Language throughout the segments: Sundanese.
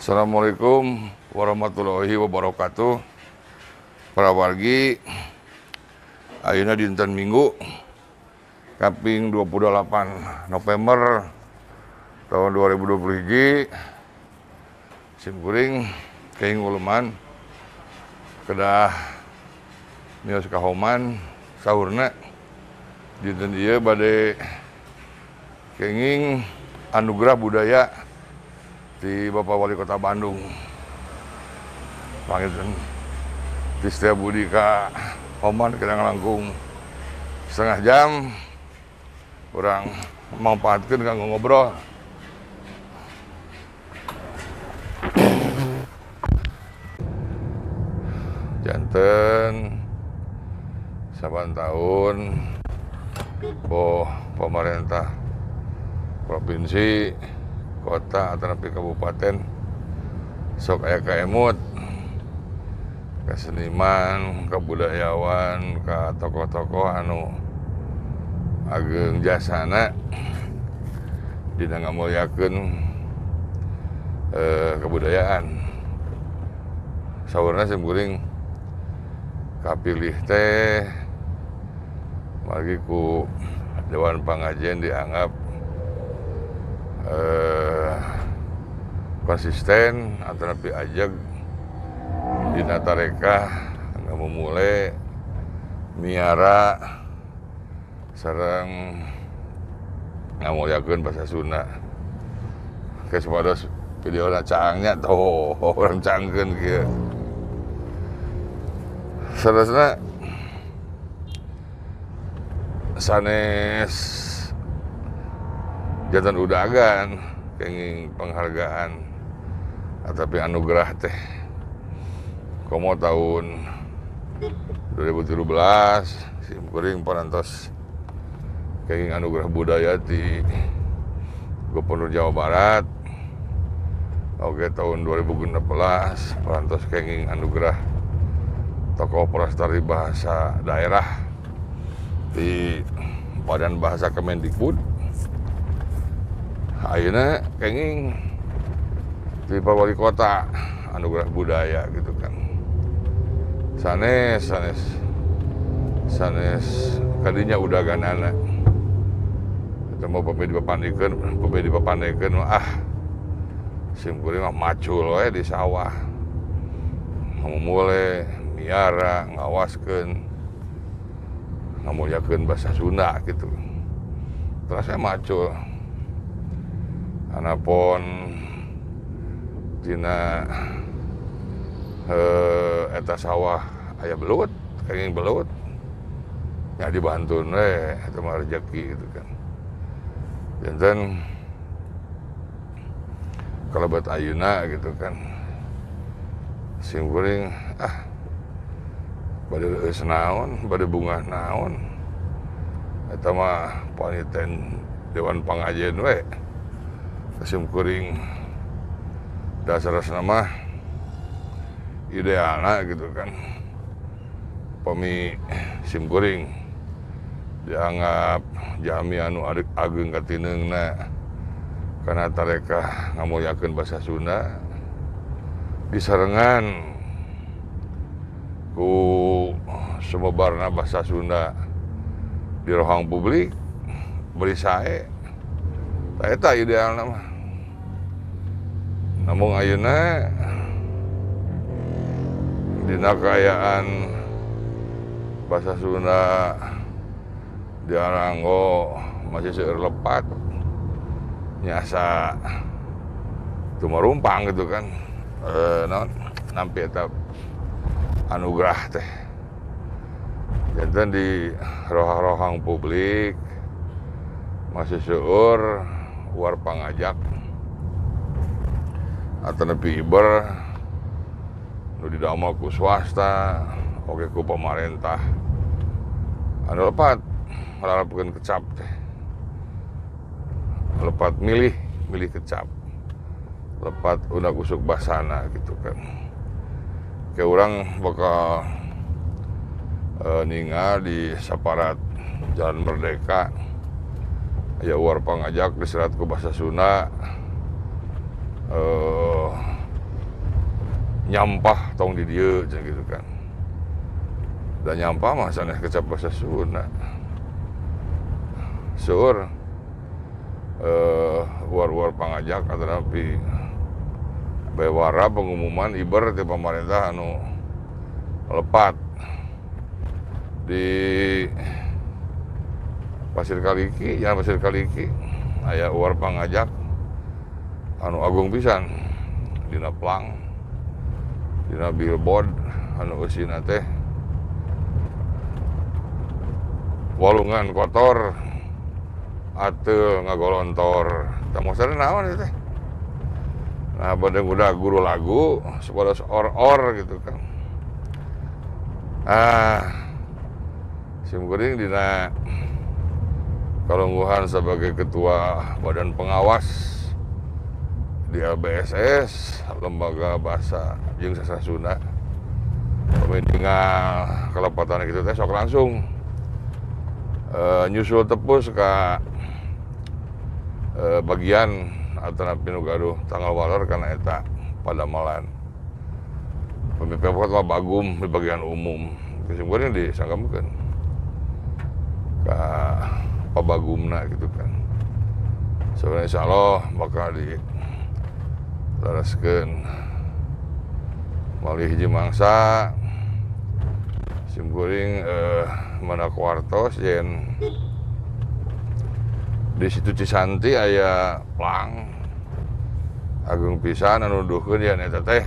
Assalamualaikum warahmatullahi wabarakatuh. Para wargi, ayeuna dinten Minggu kaping 28 November tahun 2020 hiji. Sim kuring kenging uleman kedah mios ka Homan sahurna. Dinten ieu bade kenging anugerah budaya di Bapak Wali Kota Bandung. Panginten di Setiabudi ka Homan kirang langkung setengah jam urang manfaatkeun kanggo ngobrol. Janten saban tahun boh pemerintah provinsi, kota atau kabupaten sok aya kaemut ka seniman, ka budayawan, ka tokoh-tokoh anu ageng jasana dina ngamulyakeun kebudayaan. Saurna sim kuring kapilih teh margi ku Dewan Pangajen dianggap konsisten atanapi ajeg dina tarekah ngamumule miara sareng ngamulyakeun bahasa Sunda. Ke supados videona caangnya tuh urang caangkeun kieu. Saresna sanes jantan udagan kenging penghargaan atapi anugerah teh komo tahun 2017 sim kuring parantos kenging anugerah budaya di Gubernur Jawa Barat. Oke, tahun 2016 parantos kenging anugerah tokoh pelestari bahasa daerah di Badan Bahasa Kemendikbud. Ayeuna kenging di Pak Wali Kota anugerah budaya gitu kan. Sanes sanes sanes kadinya udaganana. Eta mah pami dipapandikeun, pami dipapandekeun mah ah sim kuring mah macul we di sawah. Ngamumule, miara, ngawaskeun, ngamulyakeun bahasa Sunda gitu. Terus saya macul. Anapun dina eta sawah aya belut, kenging belut nya dibantun we eta mah rejeki gitu kan. Janten kalebet ayeuna gitu kan. Sim kuring ah bade leueus naon, bade bungah naon. Eta mah paniten Dewan Pangajen we. Sim kuring dasarna mah idealna gitu kan. Pami sim kuring dianggap jami anu ageng katineungna kana tarekah ngamulyakeun bahasa Sunda disarengan ku sumebarna bahasa Sunda di rohang publik beri sae. Eta idealna mah. Namun ayeuna dina kaayaan bahasa Sunda diaranggo masih seueur lepat nyasa tumarumpang gitu kan. Naon nampi eta anugerah teh. Janten di rohang-rohang publik masih seueur war pangajak atanapi iber nu didamel ku swasta oge ku pamarentah anu lepat ngalarapkeun kecap teh, lepat milih milih kecap, lepat undak usuk basana gitu kan. Kayak urang bakal ningal di saparat Jalan Merdeka aya war pangajak diserat ku bahasa Sunda. Nyampah tong di dieu gitu kan. Dan nyampah mah sanes kecap bahasa Sunda. Seueur uar-uar pangajak atanapi bewara pengumuman iber ti pamarentah anu lepat di Pasir Kaliki, jalan Pasir Kaliki aya uar pangajak anu agung pisan dina plang, dina billboard anu eusina teh walungan kotor ateul ngagolontor. Tah maksudna naon ieu teh? Nah, bade udah guru lagu supados or-or gitu kan. Ah, simkuring dina kalungguhan sebagai ketua Badan Pengawas di LBSS, Lembaga Bahasa jeung Sastra Sunda. Pami tinggal kalepatan kitu teh sok langsung nyusul tepus ka bagian atanapi nu gaduh tanggal walor kana eta padamelan. Pami Pemkot mah bagum di bagian umum. Simkuring disanggamkeun ka pabagumna gitu kan. Sebenarnya insyaallah bakal dilereskeun malih hiji mangsa simkuring mana kuartos yen di situ Cisanti aya plang agung pisan anu nuduhkeun yen eta teh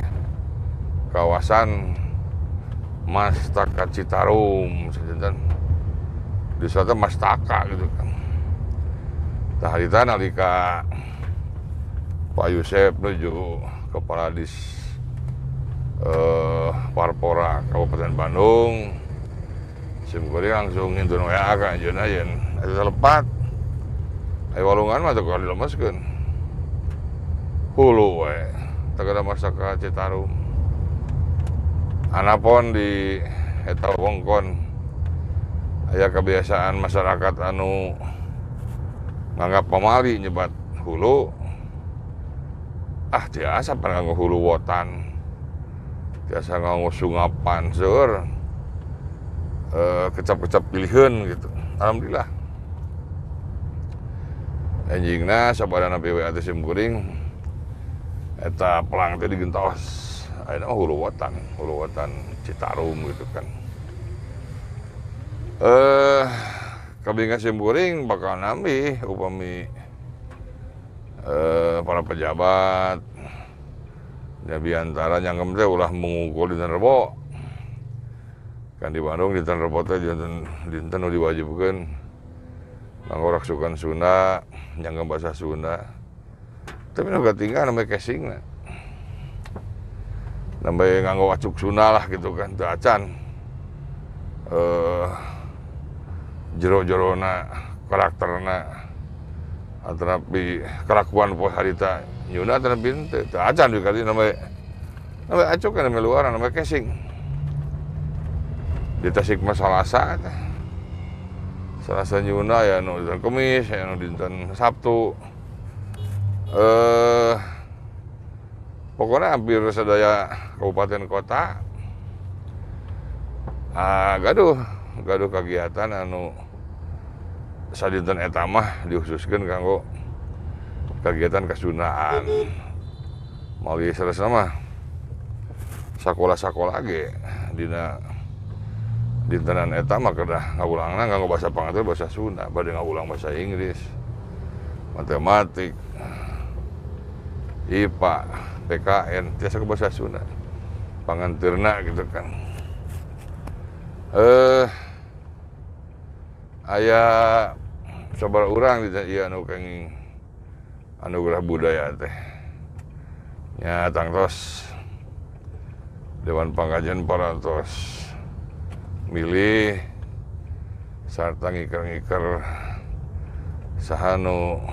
kawasan Mastaka Citarum sajanten di suatu Mastaka gitu kan. Tah harita nalika Pak Yusep nuju Kepala Dis Parpora Kabupaten Bandung, simkuring langsung ngintun WA ka anjeunna yen eta lepat. Aya walungan mah teu kudu dilemeskeun. Hulu we tagada Mastaka Citarum. Anapon di eta wewengkon aya kebiasaan masyarakat anu nganggap pamali nyebat hulu. Ah tiasa pan nganggo hulu wotan. Tiasa nganggo sungapan seueur. Kecap-kecap pilihan gitu. Alhamdulillah. Enjingna sabadana PWA teh simkuring eta pelang teh digentos. Ayeuna mah hulu wotan Citarum gitu kan. Kabinga simkuring bakal nambih upami para pejabat ya biantara nyanggem teh ulah mengungkul dinten Rebo. Kan di Bandung dinten Rebo teh dinten nu diwajibkeun nganggo raksukan Sunda, nyanggem bahasa Sunda. Tapi nu katinggal namanya casingna. Namanya nganggo acuk Sunda lah gitu kan, teu acan. Jero-jerona karakterna atanapi kelakuan poe harita nyunda atanapi henteu, teu acan deui kali namanya acuk kan namanya luaran namanya casing. Di Tasik mah Salasa teh. Salasa nyunda ya nu dinten Kemis, ya nu dinten Sabtu. Pokoknya hampir sadaya kabupaten kota gaduh kegiatan anu sadinten eta mah dikhususkeun kanggo kegiatan kasundaan. Malih saleresna mah sakola-sakola ge dina dintenan eta mah kedah ngawulangna nganggo bahasa pangatur bahasa Sunda, bade ngawulang bahasa Inggris, matematik, IPA, PKN, tiasa ke bahasa Sunda. Panganteurna gitu kan. Aya sabaraha urang di ieu anu kenging anugerah budaya teh. Nya tangtos Dewan Pangkajian parantos milih sarta ngiker-ngiker saha nu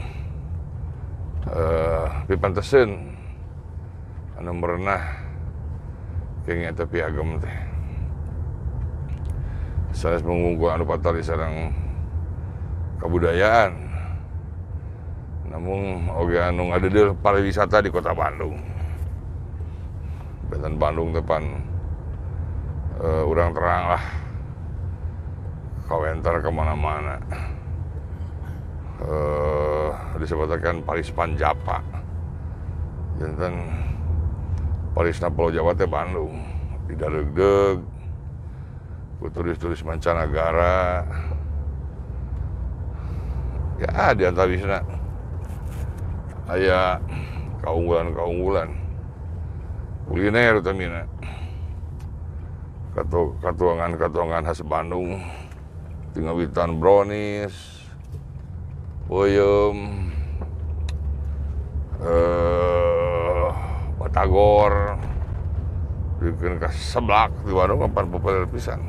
pipanteseun anu merenah kenging eta piagam teh. Sanes mengungkul anu patali sareng kabudayaan, namun oge anu ngadeudeuh pariwisata di Kota Bandung. Dan Bandung depan urang terang lah, kawenter kemana-mana. Disebutkan Paris Panjapa. Janten Parisna Pulau Jawa teh Bandung. Didareugdeug ku turis-turis mancanagara. Ya di antawisna aya kaunggulan-kaunggulan kuliner utamina. Katuangan-katuangan khas Bandung, tingawitan brownies, peuyeum, batagor, bikin ka seblak di Bandung pan populer pisan.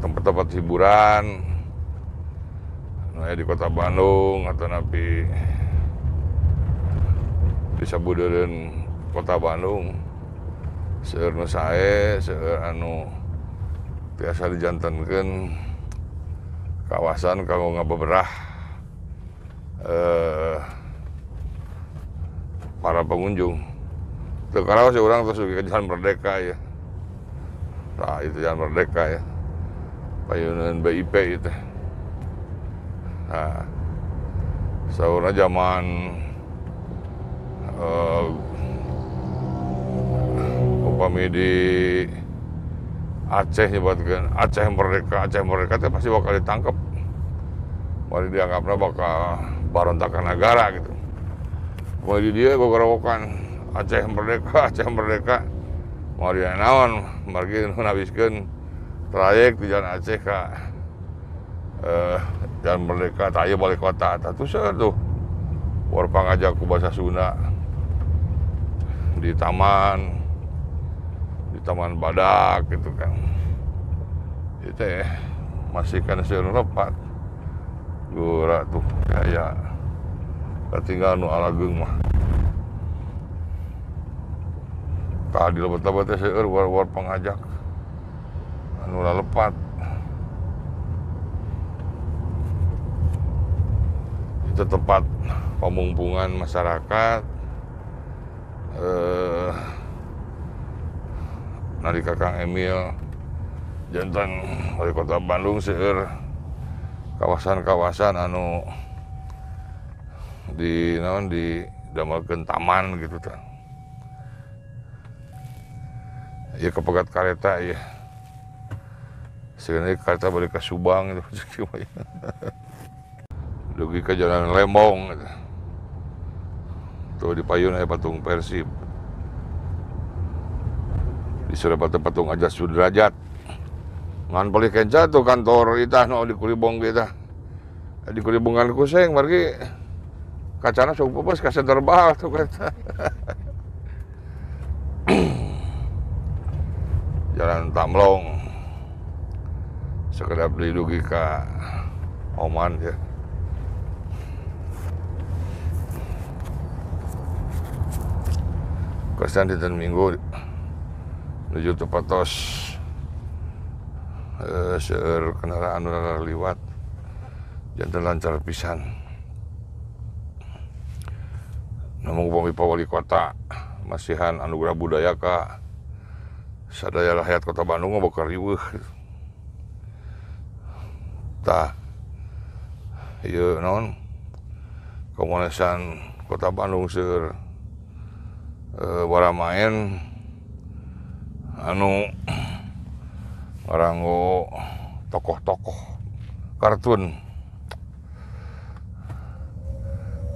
Tempat-tempat hiburan, nah, di kota Bandung atau napi di sabudeureun kota Bandung, seueur nu sae, seueur anu tiasa dijantenkeun kawasan kanggo ngabeberah para pengunjung. Teu karaos urang terus ke Jalan Merdeka ya. Nah, itu Jalan Merdeka ya. Payunan BIP itu. Nah, saurna zaman upami di Aceh nyebatkeun Aceh merdeka teh pasti bakal ditangkep. Mari dianggapna bakal barontakan negara gitu. Mari di dieu gogorowokan Aceh merdeka, Mari naon, margi nu ngabiskeun trayek di Jalan Aceh ka Jalan Merdeka, tah ieu balik kota, tah tuh tuh. War pangajak ku bahasa Sunda di taman Badak gitu kan. Itu ya masih kan seueur lepat. Gura tuh kayak ketinggalan nu alageung mah. Tah di lebet-lebet teh seueur war-war pangajak anu lalepat. Itu tempat pamungpungan masyarakat. Nalika Kang Emil jantan wali kota Bandung seueur kawasan-kawasan anu di naon di damelkeun taman gitu tah. Ieu kepegat kareta ieu. Sebenarnya kareta balik ke Subang gitu. Dugi ke Jalan Lembong gitu. Tuh di payun aya patung Persib. Di Surabaya patung Ajat Sudrajat. Ngan palih kenca tuh kantor itah nu di Kulibong kita. Di Kulibongan kuseng margi kacana sok pupus ka center bal tuh kereta. Jalan Tamlong. Sekedap didugi ka Oman ya. Kesan dinten Minggu menuju tepatos seueur kendaraan nu liwat janten lancar pisan. Namun upami Pak Wali Kota masihan anugerah budaya ka sadaya rakyat Kota Bandung mah bakal riweuh. Tah ieu naon komunesan Kota Bandung seueur waramaen anu ngaranggo tokoh-tokoh kartun.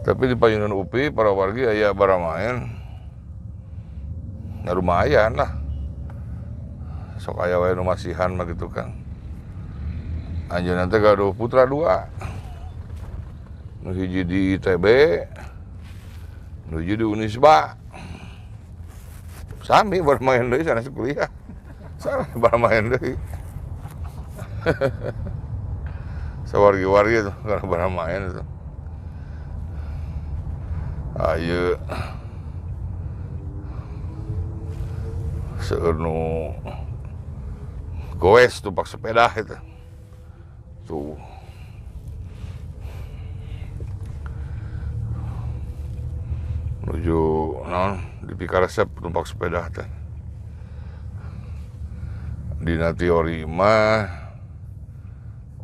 Tapi di payunan UPI para wargi aya baramaen. Ya lumayan lah. Sok aya wae nu masihan mah gitu kan. Anjeunna teh gaduh putra dua. Nu hiji di ITB, nu hiji di Unisba. Sami bermain deui sanes kuliah. Salah bermain deui. Sawargi-wargi tuh karena bermain itu. Ayo seueur nu goes tumpak sepeda itu. Tuh. Menuju Nuju naon dipikaresep tumpak sepeda teh. Dina teori mah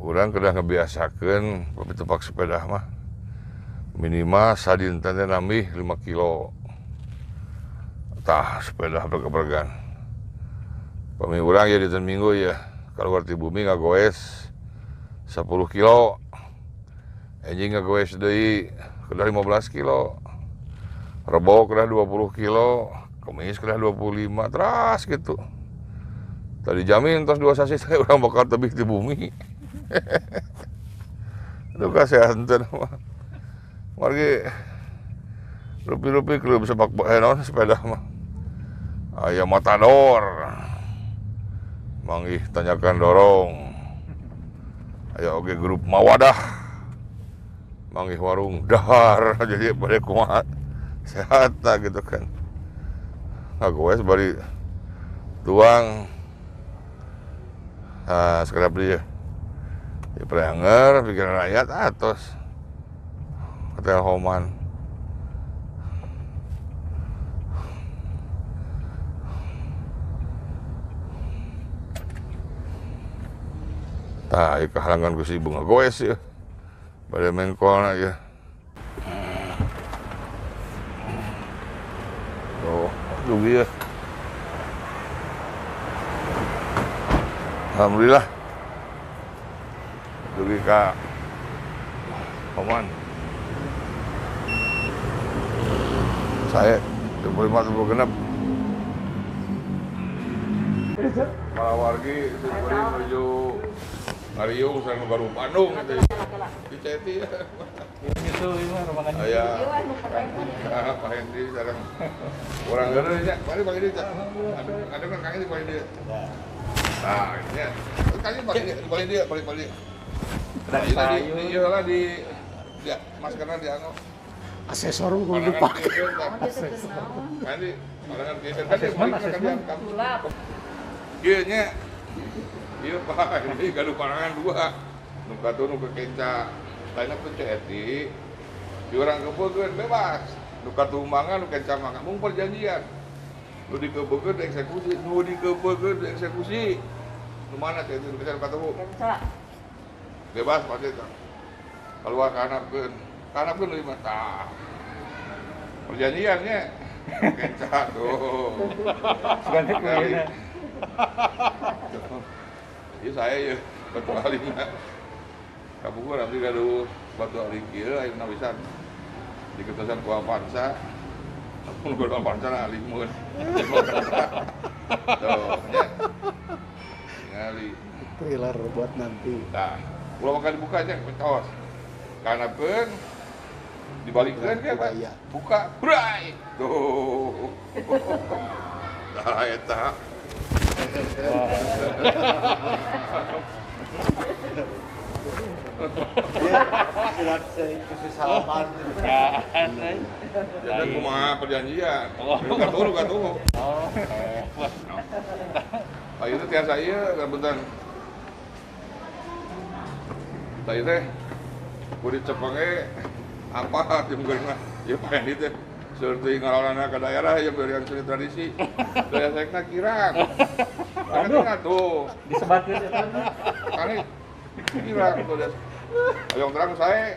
urang kedah ngebiasakeun pami tumpak sepeda mah minimal sadinten teh nambih 5 kilo. Tah sepeda bergebergan. Pami urang ya dinten Minggu ya keluar ti bumi ngagoes 10 kilo. Enjing ngagoes deui kedah 15 kilo. Rebo kedah 20 kilo, Kemis kedah 25, teras gitu. Tadi jamin tos 2 sasi saya urang bakal tebih di bumi. Itu kasihan teh mah. Margi rupi-rupi klub sepak naon sepeda mah. Aya matador. Manggih tanyakan dorong. Aya oge grup mawadah. Manggih warung dahar jadi bade kumaha sehat lah gitu kan. Ngagoes bari tuang. Nah, sekedap dia. Di Preanger, pikiran rakyat atos. Hotel Homan. Tah, ieu kahalangan ku si ibu ngagoes ya. Bade mengkolna ya. Tuh, dugi ya. Alhamdulillah. Dugi ka Homan. Saya 25 genep. Para wargi itu menuju Ngariung sareng Baru Bandung gitu. Di Ceti ya. Itu ieu ruangan. Aya. Pak Hendy sareng urang geureuh nya. Mari Pak Hendy. Ada kan Kang Hendy Pak Hendy. Nah, ini ya. Kang Hendy Pak Hendy, balik Pak Hendy. Tadi ieu lah di ya, maskerna dianggo. Asesor kudu dipake. Pak Hendy, parangan geser kan. Ieu nya. Iya Pak, ini gaduh parangan dua. Nu katuh nu kekenca. Lainna teh Ceti. Di urang kebeukeun bebas. Nu katuh mangga nu kenca mangga mung perjanjian. Nu dikebeukeun dieksekusi, nu dikebeukeun dieksekusi. Nu mana Ceti nu kenca nu katuh? Kenca. Bebas Pak Ceti. Keluar kahanapkeun. Kahanapkeun deui mah tah. Perjanjiannya kenca tuh. Sebenarnya kumaha. Iya saya ya batu alina. Kapungkur abdi gaduh batu ali kieu ayeuna wisan. Diketosan ku Avanza. Mun gaduh Avanza na alimun. Tuh nya. Ningali trailer buat nanti. Tah, ulah bakal dibuka nya tos. Kanapkeun dibalikeun ge Pak. Buka, bray. Tuh. Tah eta. Jadi kumaha perjanjian. Katuhu katuhu. Oh. Ayeuna tiasa ieu ngapunten. Tah teh kudu cepenge apa tim mah. Ieu Pak Hendy teh seueur teuing ngalalana ka daerah yang berian seni tradisi. Daya sekna kirang. Aduh, tuh. Disebatkeun eta mah. Kani kirang tuh des. Hayang terang sae.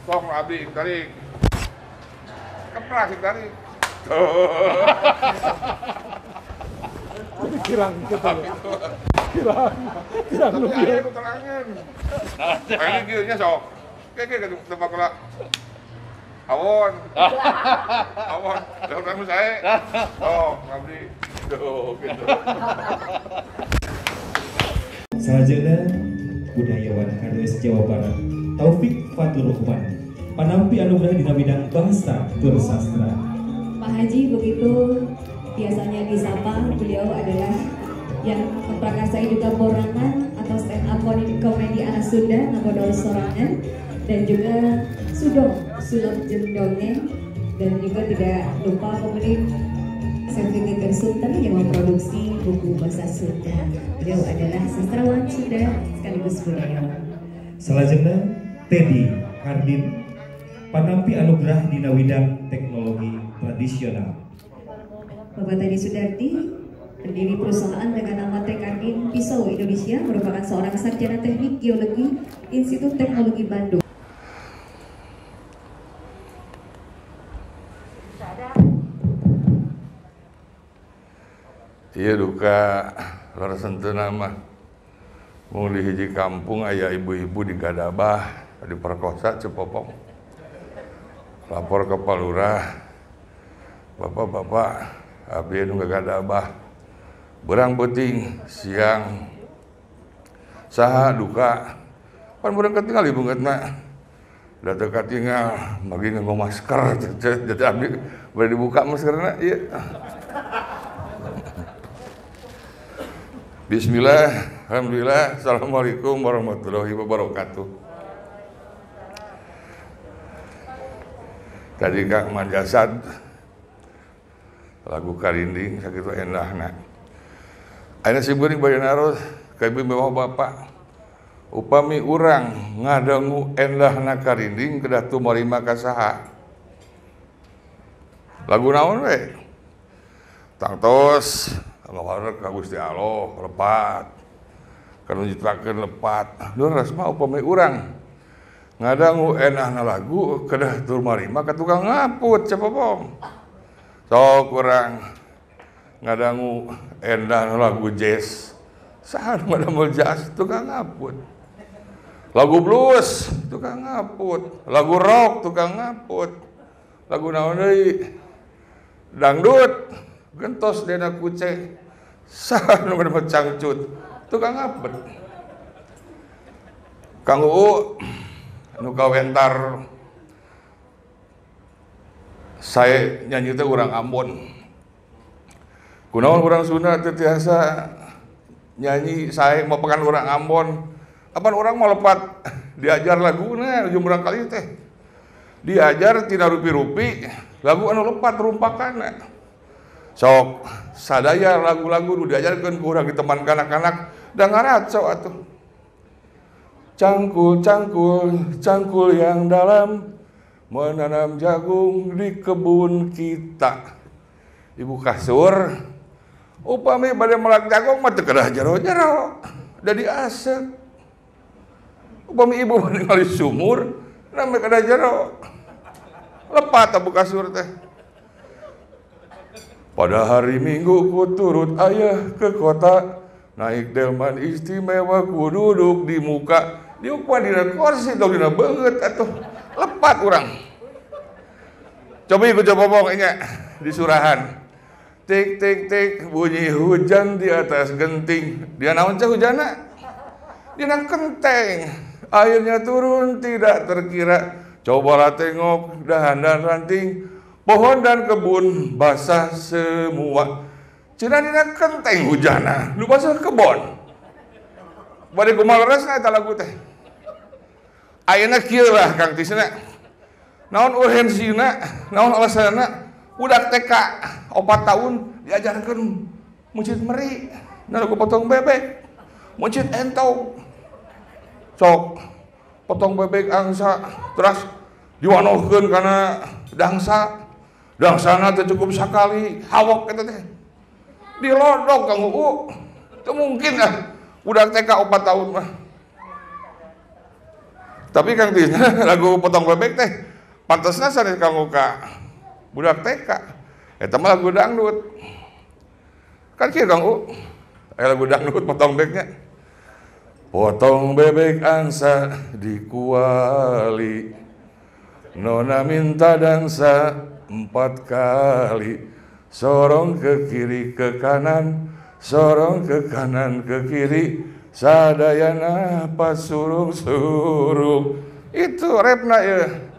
Tong abdi tarik. Keprak sing tarik. Kirang gitu. Kirang. Kirang lu. Tapi aya keterangan. Ini kieu nya sok. Ke tempat kula. Awon. Awon. Lewat kamu saya. Oh, ngabdi. Tuh, gitu. Sarjana Budayawan K2S Jawa Barat, Taufik Fatur Rahman, panampi anugerah dina bidang bahasa tur sastra. Pak Haji begitu biasanya disapa, beliau adalah yang memprakarsai juga borangan atau stand up komedi ala Sunda, Ngagodol Sorangan, dan juga Sudong, Sulap Jendongeng, dan juga tidak lupa pemilik Sertifikat Sunten yang memproduksi buku bahasa Sunda. Beliau adalah sastrawan Sunda sekaligus budayawan. Salajengna Teddy Hardin, panampi anugerah dina widang teknologi. tradisional. Bapak Teddy Sudardi, pendiri perusahaan dengan nama Tekardin Pisau Indonesia, merupakan seorang sarjana teknik geologi Institut Teknologi Bandung. Iya duka leres henteu mah. Mung di hiji kampung aya ibu-ibu di Gadabah diperkosa cepopong. Lapor ke Pak Lurah. Bapak-bapak abdi nu gagadabah berang peuting siang saha duka pan urang katingal ibu ngeutna da teu katingal magi nganggo masker jadi abdi bade dibuka maskerna ieu. Bismillah, alhamdulillah, assalamualaikum warahmatullahi wabarakatuh. Tadi Kang Manjasad lagu Karinding sakitu endahna. Ayeuna simkuring bade naros ka ibu mewah bapak. Upami urang ngadangu endahna Karinding kedah tumarima ka saha? Lagu naon we? Tangtos ngawarek ka Gusti Allah lepat. Kanu nyiptakeun lepat. Leres mah upami urang ngadangu endahna lagu kedah tumarima ka tukang ngaput cepopong. Sok kurang ngadangu endah lagu jazz, saha nu ngadamel jazz tukang ngaput. Lagu blues tukang ngaput, lagu rock tukang ngaput, lagu naon deui dangdut gentos dena kuce, saha nu ngadamel cangcut tukang ngaput. Kang Uu nu kawentar saya nyanyi teh urang Ambon. Kunaon urang Sunda teu tiasa nyanyi sae mapakan urang Ambon. Apan urang mah lepat diajar laguna ujung urang kali teh. Diajar tina rupi-rupi lagu anu lepat rumpakana. Sok sadaya lagu-lagu nu diajarkeun ku urang di teman kanak-kanak da ngaraco atuh. Cangkul cangkul cangkul yang dalam menanam jagung di kebun kita. Ibu kasur upami bade melak jagung mah teu kedah jero-jero da diasek. Upami ibu bade ngali sumur nami kedah jero. Lepat abu kasur teh. Pada hari Minggu ku turut ayah ke kota, naik delman istimewa ku duduk di muka. Diukuan dina kursi tong dina beungeut atuh. Lepat urang. Coba ikut coba pokoknya di surahan. Tik tik tik bunyi hujan di atas genting. Dia naon cah hujana? Dina kenteng. Airnya turun tidak terkira. Cobalah tengok dahan dan ranting, pohon dan kebun basah semua. Cenah dina kenteng hujana, nu basah kebon. Bade kumaha leresna eta lagu teh? Ayeuna kieu lah Kang Tisna. Naon urgensina, naon alasanna budak TK 4 tahun diajarkeun meuncit meri, lagu potong bebek, meuncit entog. Sok potong bebek angsa terus diwanohkeun kana dangsa. Dangsana teu cukup sakali, hawok eta teh. Dilodok Kang Uu. Teu mungkin lah budak TK 4 tahun mah. Tapi Kang Tisna lagu potong bebek teh pantesna sanes kanggo ka budak TK. Eta mah lagu dangdut. Kan kieu Kang U. Aya lagu dangdut potong bebeknya. Potong bebek angsa di kuali. Nona minta dangsa 4 kali. Sorong ke kiri ke kanan, sorong ke kanan ke kiri. Sadayana pas surung-surung. Itu repna ya.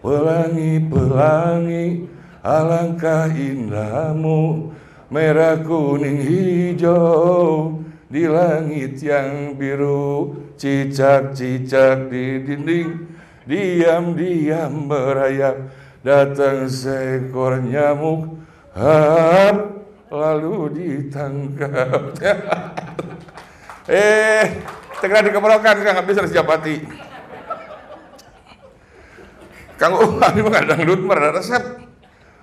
Pelangi-pelangi alangkah indahmu, merah kuning hijau di langit yang biru, cicak-cicak di dinding diam-diam merayap, datang seekor nyamuk, hap, lalu ditangkap. Segera dikeprokan Kang, habis harus Japati. Kang Umar ini mah dangdut mah resep.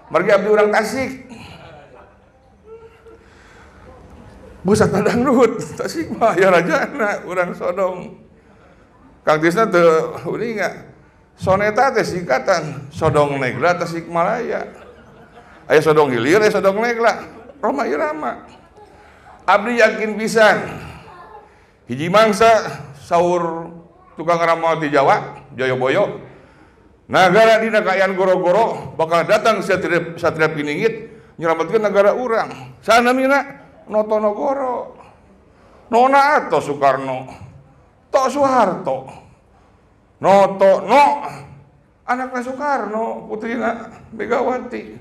Margi abdi urang Tasik. Busat dangdut, Tasik mah ya rajana urang Sodong. Kang Tisna teu uninga. Soneta teh singkatan Sodong Negla Tasikmalaya. Aya Sodong Hilir, aya Sodong Negla, Rhoma Irama. Abdi yakin pisan. Hiji mangsa saur tukang ramal di Jawa, Joyoboyo. Nagara dina kaayaan goro-goro bakal datang satria piningit nyelametkeun nagara urang. Sanamina Notonogoro. Nona atau Soekarno. Tok Soeharto. Noto no anakna Soekarno, putrina Megawati.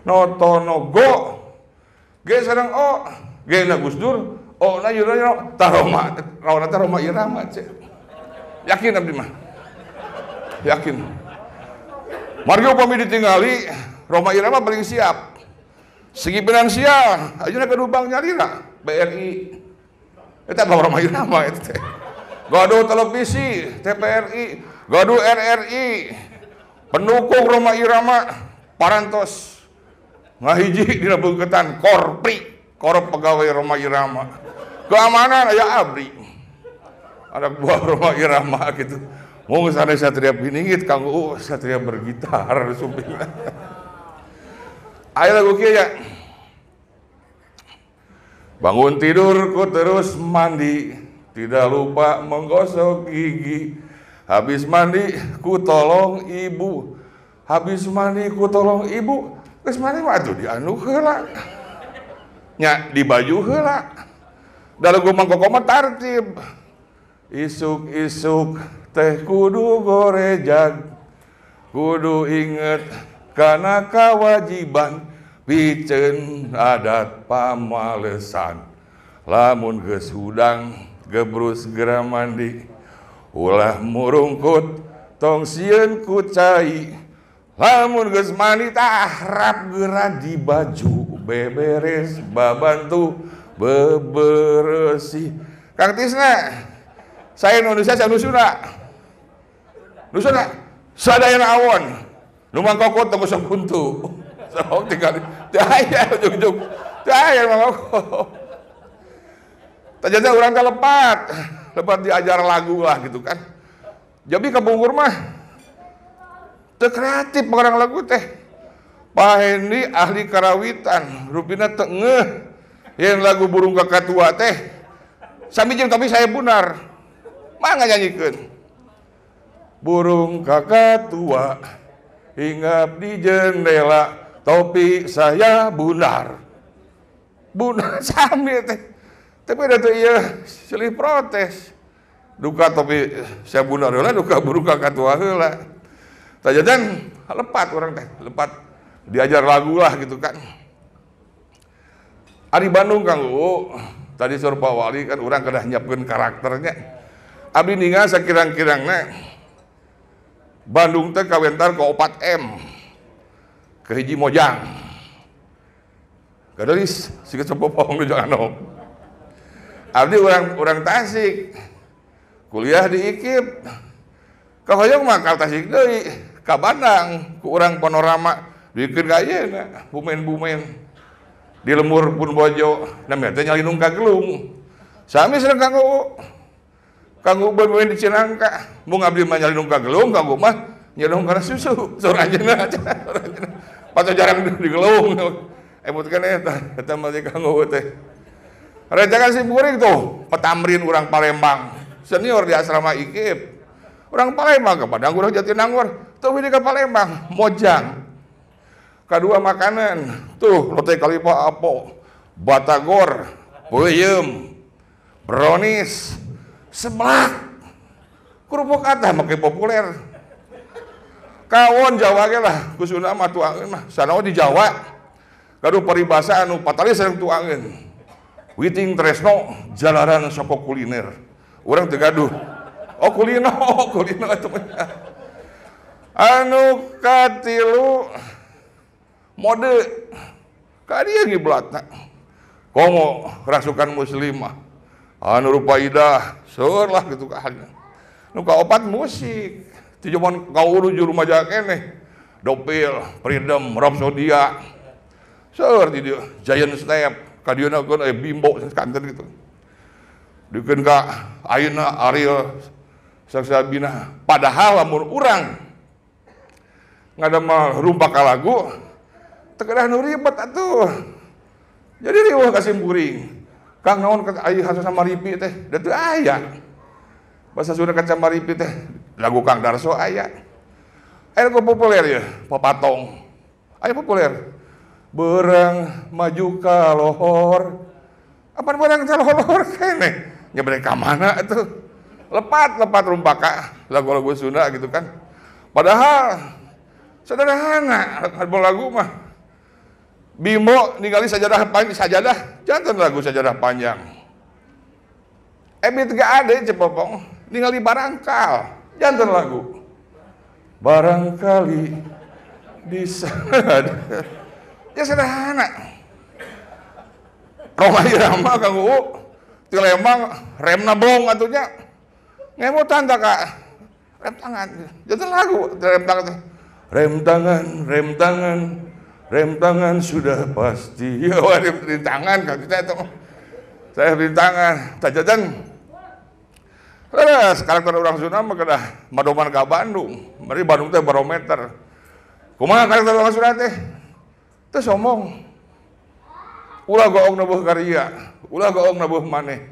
Notonogo. G sareng O, G na Gus Dur, O na Yudhoyono, tah Rhoma, rawana teh Rhoma Irama cek. Yakin abdi mah. Yakin. Margi upami ditingali, Rhoma Irama paling siap. Segi finansial, ayeuna gaduh bank nyalira, BRI. Eta bank Rhoma Irama eta teh. Gaduh televisi, TPRI, gaduh RRI. Pendukung Rhoma Irama parantos ngahiji dina beungkeutan Korpri, Korp Pegawai Rhoma Irama. Keamanan aya ABRI. Anak buah Rhoma Irama gitu. Mung sanes Satria Piningit Kang Uu Satria bergitar sumping. Aya lagu kieu ya. Bangun tidurku terus mandi, tidak lupa menggosok gigi. Habis mandi ku tolong ibu. Habis mandi ku tolong ibu. Geus mandi mah atuh dianu heula. Nya di baju heula. Da lagu Mang Koko mah tartib. Isuk-isuk teh kudu gorejag, kudu inget kana kewajiban, piceun adat pamalesan. Lamun geus hudang gebrus geura mandi, ulah murungkut tong sieun ku cai. Lamun geus mandi tah rap geura di baju, beberes babantu beberesih. Kang Tisna, saya Indonesia, saya Nusuna. Nusuna, sadayana awon. Nu Mang Koko teu gosok huntu. Sok tinggal teu aya ujug-ujug. Teu aya Mang Koko. Ternyata urang teh lepat. Lepat diajar lagu lah gitu kan. Jadi kapungkur mah teu kreatif pengarang lagu teh. Pak Hendy ahli karawitan, rupina teu ngeuh yen lagu burung kakatua teh. Sami jeung tapi saya benar. Mangga nyanyikeun. Burung kakatua hinggap di jendela, topi saya bundar. Bundar sami teh. Tapi da teu ieu silih protes. Duka topi saya bundar heula, duka burung kakatua heula. Tajadan lepat urang teh, lepat diajar lagu lah gitu kan. Ari Bandung Kang Uu, tadi sur Pak Wali kan urang kedah nyiapkeun karakternya. Abdi ningal sakirang-kirangna Bandung teh kawentar ke 4M. Ke hiji Mojang. Gadelis siga cepopong nu anom. Abdi urang Tasik. Kuliah di IKIP. Kahoyong mah ka Tasik deui, ka Bandang ku urang panorama dikeun ka ayeuna, bumen-bumen. Di lemur pun bojo, namanya teh nyalinung ka Gelung. Sami sareng Kang Uu. Kang Uu bermain di Cinangka, mung abdi mah nyalinung ka Gelung, Kang Uu mah nyalinung kana susu. Saur anjeunna, pato jarang di Gelung. Emut kan eta, eta mah Kang Uu teh. Rencangan si kuring tuh, petamrin urang Palembang, senior di asrama IKIP. Urang Palembang ke Padang, urang Jatinangor, tuh ini ke Palembang, Mojang. Kedua makanan, tuh lote kalipa apo, batagor, peuyeum, brownies, seblak, kerupuk atah makin populer. Kawon Jawa ge lah, kusuna mah tuangeun mah, sanao di Jawa. Gaduh paribasa anu patalis sareng tuangeun. Witing tresno jalaran saka kuliner. Urang teu gaduh. Oh kulino, kulino eta mah. Anu katilu mode ka dieu ngiblatna. Komo rasukan muslimah. Anu rupa idah, seur lah gitu kan. Nu kaopat musik. Ti jaman kaulu juru maja keneh. Dopil, Freedom, Rhapsodia. Seueur di dieu Giant Step, ka dieuna keun aya Bimbo kanten gitu. Dikeun ka ayeuna Ariel Saksabina. Padahal lamun urang ngadamel rumpaka lagu teu kedah nu ribet atuh. Jadi riweuh ka simkuring. Kang naon ka aya Hasan Maripi teh, da teu aya. Bahasa Sunda kaca Maripi teh lagu Kang Darso aya. Aya lagu populer ya, Papatong. Aya populer. Berang maju ka lohor. Apaan berang ka lohor keneh? Nyebrang ka mana atuh? Lepat-lepat rumpaka lagu-lagu Sunda gitu kan. Padahal sederhana lagu mah. Bimo ningali sajadah panjang, sajadah jantan lagu sajadah panjang. Ebit gak ada cepopong ningali barangkal jantan lagu. Barangkali di sana ya sederhana. Rhoma Irama Kang Uu ti Lembang remna blong atunya ngemutan tak kak rem tangan jantan lagu rem tangan rem tangan rem tangan rem tangan sudah pasti. Ya, rem tangan kan kita itu saya rem tangan tajajan. Terus karakter orang Sunda mah kedah madoman ka Bandung. Mari Bandung teh barometer. Kumaha karakter orang Sunda teh? Teu sombong. Ulah goong nabuh karya, ulah goong nabuh maneh.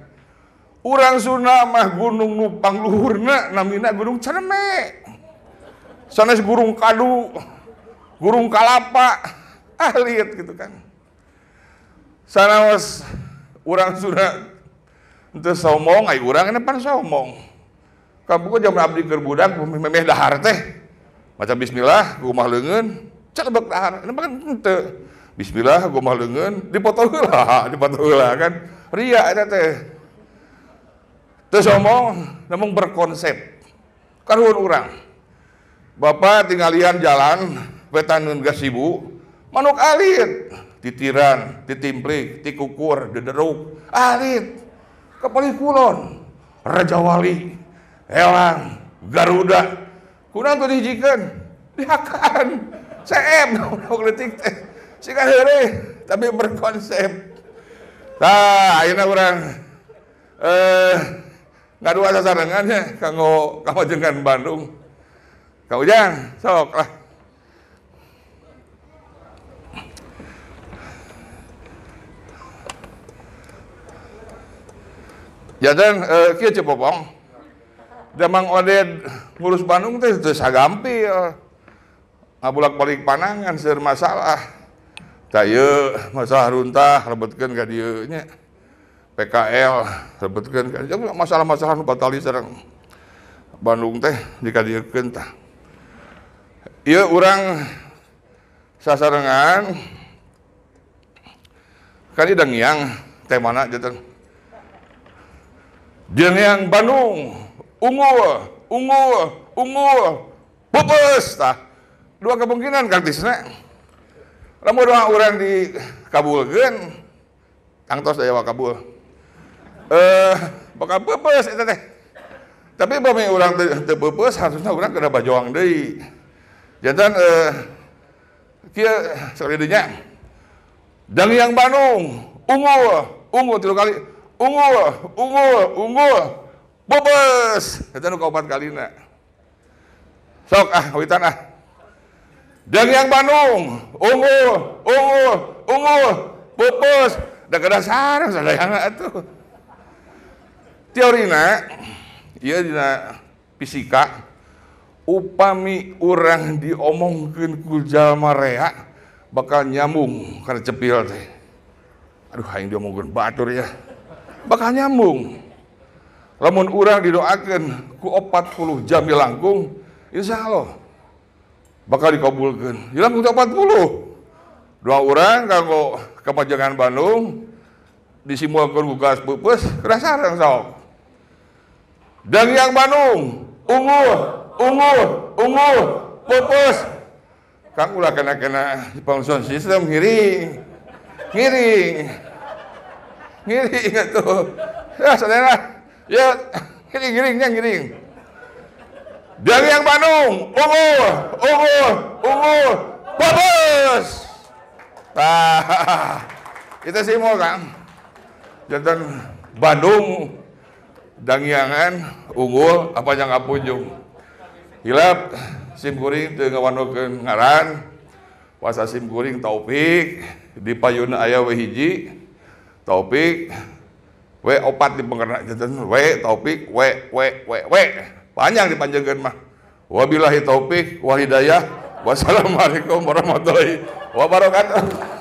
Urang Sunda mah gunung nu pangluhurna namina Gunung Cereme. Sanes Gunung Kadu, Gunung Kalapa, ahlit gitu kan. Sanaos urang Sunda teu sombong, ai urang ini pan sombong. Kabuku jaman abdi keur budak memeh dahar teh. Maca bismillah, gumah leungeun, celebek dahar. Ini mah kan henteu. Bismillah, gumah leungeun, dipoto heula kan. Ria eta teh. Teu sombong, namun berkonsep. Karuhun urang. Bapak tinggalian jalan wetan gasibu, manuk alit, titiran, titimplik, tikukur, dederuk, alit. Kepali kulon, Raja Wali, Elang, Garuda, kunaon tuh dihijikeun, dihakan, seep, nu leutik teh, siga heureuy, tapi berkonsep. Tah, ayeuna urang ngadua sasarengan nya kanggo kamajengan Bandung. Kang Ujang, sok lah. Jantan kieu Cepopong. Da Mang Oded ngurus Bandung teh teu sagampil. Ngabulak-balik panangan seueur masalah. Tah ieu masalah runtah lebetkeun ka dieu nya. PKL lebetkeun ka dieu masalah-masalah nu batali sareng Bandung teh dikadiekeun tah. Ieu urang sasarengan kan ieu dangiang temana janten. Yang Bandung, unggul, unggul, unggul, pupus tah. Dua kemungkinan Kang Tisna. Lamun doa urang dikabulkeun, tangtos daya kabul. Bakal pupus eta teh. Tapi bami urang teu pupus harusna urang kada bajoang deui. Jantan kieu sakali deui nya. Dangiang Bandung, unggul, unggul tilu kali. Unggul, unggul, unggul, pupus. Eta nu kaopat kalina. Sok ah, kawitan ah. Dangiang Bandung, unggul, unggul, unggul, pupus. Da kedah sareng sadayana atuh. Teorina ieu dina fisika upami urang diomongkeun ku jalma rea bakal nyambung kana cepil teh. Aduh aing diomongkeun batur ya. Bakal nyambung. Lamun urang didoakeun ku 40 jam langkung, insyaallah bakal dikabulkeun. Ya langkung 40. Doa urang kanggo kamajengan Bandung disimualkeun ku gas peupeus, kedah sareng sok. Dangiang Bandung, unggul, unggul, unggul, peupeus. Kang ulah kena-kena sound system ngiring. Ngiring. Ngiring atuh. Ya saudara, ya ngiring-ngiringnya ngiring. Dangiang Bandung unggul, unggul, unggul, bagus. Tah, itu sih mau Kang. Jantan Bandung Dangiangan unggul apa yang ngapunjung. Hilap sim kuring teu ngawandokeun ngaran. Wasa sim kuring Taufik di payuna aya we hiji Taufik W opat di pengerna jantan W Taufik W W W W panjang dipanjangkeun mah. Wabillahi taufik wal hidayah. Wassalamualaikum warahmatullahi wabarakatuh.